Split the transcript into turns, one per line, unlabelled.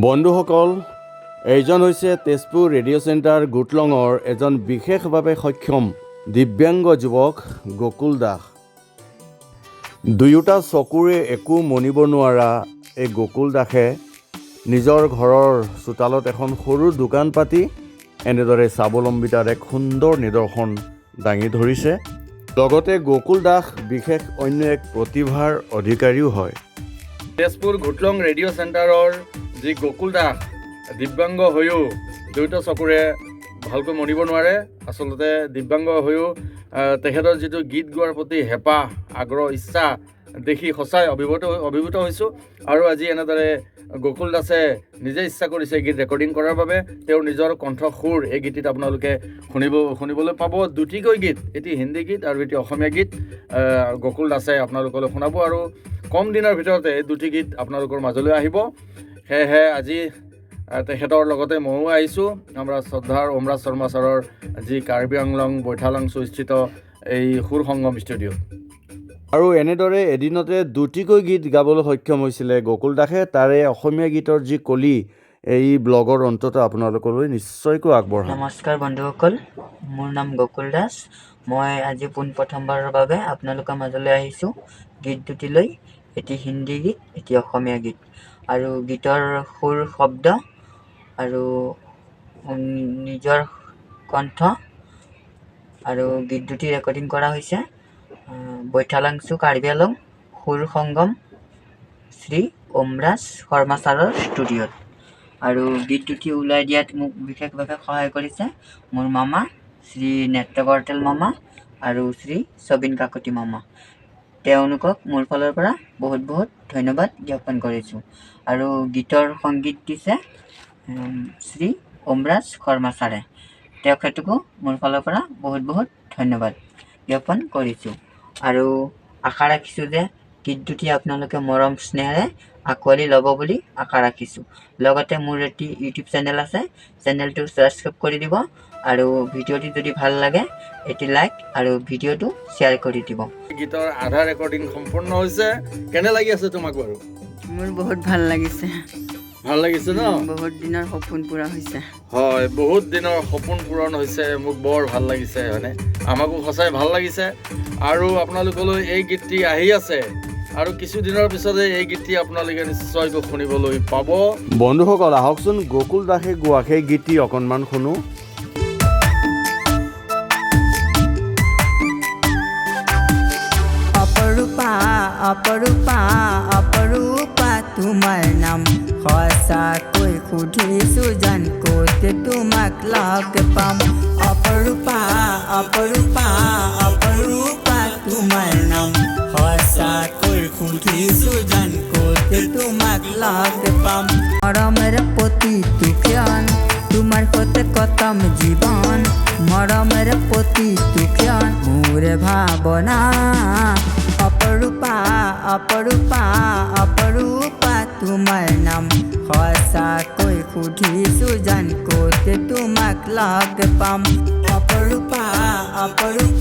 বন্ধুসকল, এইজন হৈছে তেজপুৰ ৰেডিঅ' চেণ্টাৰ গুটলঙৰ এজন বিশেষভাৱে সক্ষম দিব্যাংগ যুৱক গকুল দাস। দুয়োটা চকুৰে একো মনিব নোৱাৰা এই গকুল দাসে নিজৰ ঘৰৰ চোতালত এখন সৰু দোকান পাতি এনেদৰে স্বাৱলম্বিতাৰ এক সুন্দৰ নিদৰ্শন দাঙি ধৰিছে। লগতে গকুল দাস বিশেষ অন্য এক প্ৰতিভাৰ অধিকাৰীও হয়। তেজপুৰ ঘুটলং ৰেডিঅ' চেণ্টাৰৰ যি গকুল দাস, দিব্যাংগ হৈও দুয়োটা চকুৰে ভালকৈ মনিব নোৱাৰে। আচলতে দিব্যাংগ হৈও তেখেতৰ যিটো গীত গোৱাৰ প্ৰতি হেঁপাহ, আগ্ৰহ, ইচ্ছা দেখি সঁচাই অভিভূত হৈছোঁ। আৰু আজি এনেদৰে গকুল দাসে নিজে ইচ্ছা কৰিছে গীত ৰেকৰ্ডিং কৰাৰ বাবে। তেওঁৰ নিজৰ কণ্ঠ সুৰ এই গীতটিত আপোনালোকে শুনিবলৈ পাব। দুটিকৈ গীত, এটি হিন্দী গীত আৰু এটি অসমীয়া গীত গকুল দাসে আপোনালোকলৈ শুনাব আৰু কম দিনৰ ভিতৰতে এই দুটি গীত আপোনালোকৰ মাজলৈ আহিব। সেয়েহে আজি তেখেতৰ লগতে ময়ো আহিছোঁ আমাৰ শ্ৰদ্ধাৰ ওমৰাজ শৰ্মা ছাৰৰ যি কাৰ্বি আংলং বৈঠালাংছুস্থিত এই সুৰ সংগম ষ্টুডিঅ'ত। আৰু এনেদৰে এদিনতে দুটিকৈ গীত গাবলৈ সক্ষম হৈছিলে গকুল দাসে। তাৰে অসমীয়া গীতৰ যি কলি, এই ব্লগৰ অন্তত আপোনালোকলৈ নিশ্চয়কৈ আগবঢ়াম।
নমস্কাৰ বন্ধুসকল, মোৰ নাম গকুল দাস। মই আজি পোনপ্ৰথমবাৰৰ বাবে আপোনালোকৰ মাজলৈ আহিছোঁ গীত দুটি লৈ, এটি হিন্দী গীত, এটি অসমীয়া গীত। আৰু গীতৰ সুৰ, শব্দ আৰু নিজৰ কণ্ঠ আৰু গীত দুটি ৰেকৰ্ডিং কৰা হৈছে বৈঠালাংছু, কাৰ্বি আংলং, সুৰ সংগম, শ্ৰী ওমৰাজ শৰ্মা ছাৰৰ ষ্টুডিঅ'ত। আৰু গীত দুটি ওলাই দিয়াত মোক বিশেষভাৱে সহায় কৰিছে মোৰ মামা শ্ৰী নেত্ৰ বৰতেল মামা আৰু শ্ৰী ছবিন কাকতি মামা। তেওঁলোকক মোৰ ফালৰ পৰা বহুত বহুত ধন্যবাদ জ্ঞাপন কৰিছোঁ। আৰু গীতৰ সংগীত দিছে শ্ৰী ওমৰাজ শৰ্মা ছাৰে। তেখেতকো মোৰ ফালৰ পৰা বহুত বহুত ধন্যবাদ জ্ঞাপন কৰিছোঁ। আৰু আশা ৰাখিছোঁ যে গীত দুটি আপোনালোকে মৰম স্নেহেৰে আঁকোৱালি ল'ব বুলি আশা ৰাখিছোঁ। লগতে মোৰ এটি ইউটিউব চেনেল আছে, চেনেলটো ছাবস্ক্ৰাইব কৰি দিব আৰু ভিডিঅ'টি যদি ভাল লাগে এটি লাইক আৰু ভিডিঅ'টো শ্বেয়াৰ কৰি দিব।
গীতৰ আধা ৰেকৰ্ডিং সম্পূৰ্ণ হৈছে। কেনে লাগি আছে তোমাক বাৰু?
মোৰ বহুত ভাল লাগিছে।
ভাল লাগিছে ন?
বহুত দিনৰ সপোন পূৰা হৈছে।
হয়, বহুত দিনৰ সপোন পূৰণ হৈছে। মোক বৰ ভাল লাগিছে হয়নে? আমাকো সঁচাই ভাল লাগিছে। আৰু আপোনালোকলৈ এই গীতটি আহি আছে আৰু কিছুদিনৰ পিছতে এই গীতটি আপোনালোকে নিশ্চয়কৈ শুনিবলৈ পাব। বন্ধুসকল, আহকচোন গকুল দাসে গোৱা সেই গীতটি অকণমান শুনো।
অপৰূপা, অপৰূপা, অপৰূপা তোমাৰ নাম। সঁচাকৈ সুধিছো জান, ক'ত তোমাক লগ পাম? অপৰূপা, অপৰূপা, অপৰূপা তোমাৰ নাম। সঁচাকৈ সুধিছো জান, ক'ত তোমাক লগ পাম? মৰমেৰ প্ৰতিটো ক্ষণ তোমাৰ সৈতে কটাম জীৱন। মৰমেৰ প্ৰতিটো ক্ষণ মোৰ ভাৱনা। অপৰূপা, অপৰূপা, অপৰূপা তোমাৰ নাম। সঁচাকৈ সুধিছো জান, ক'ত তোমাক লগ পাম? অপৰূপা, অপৰূপা।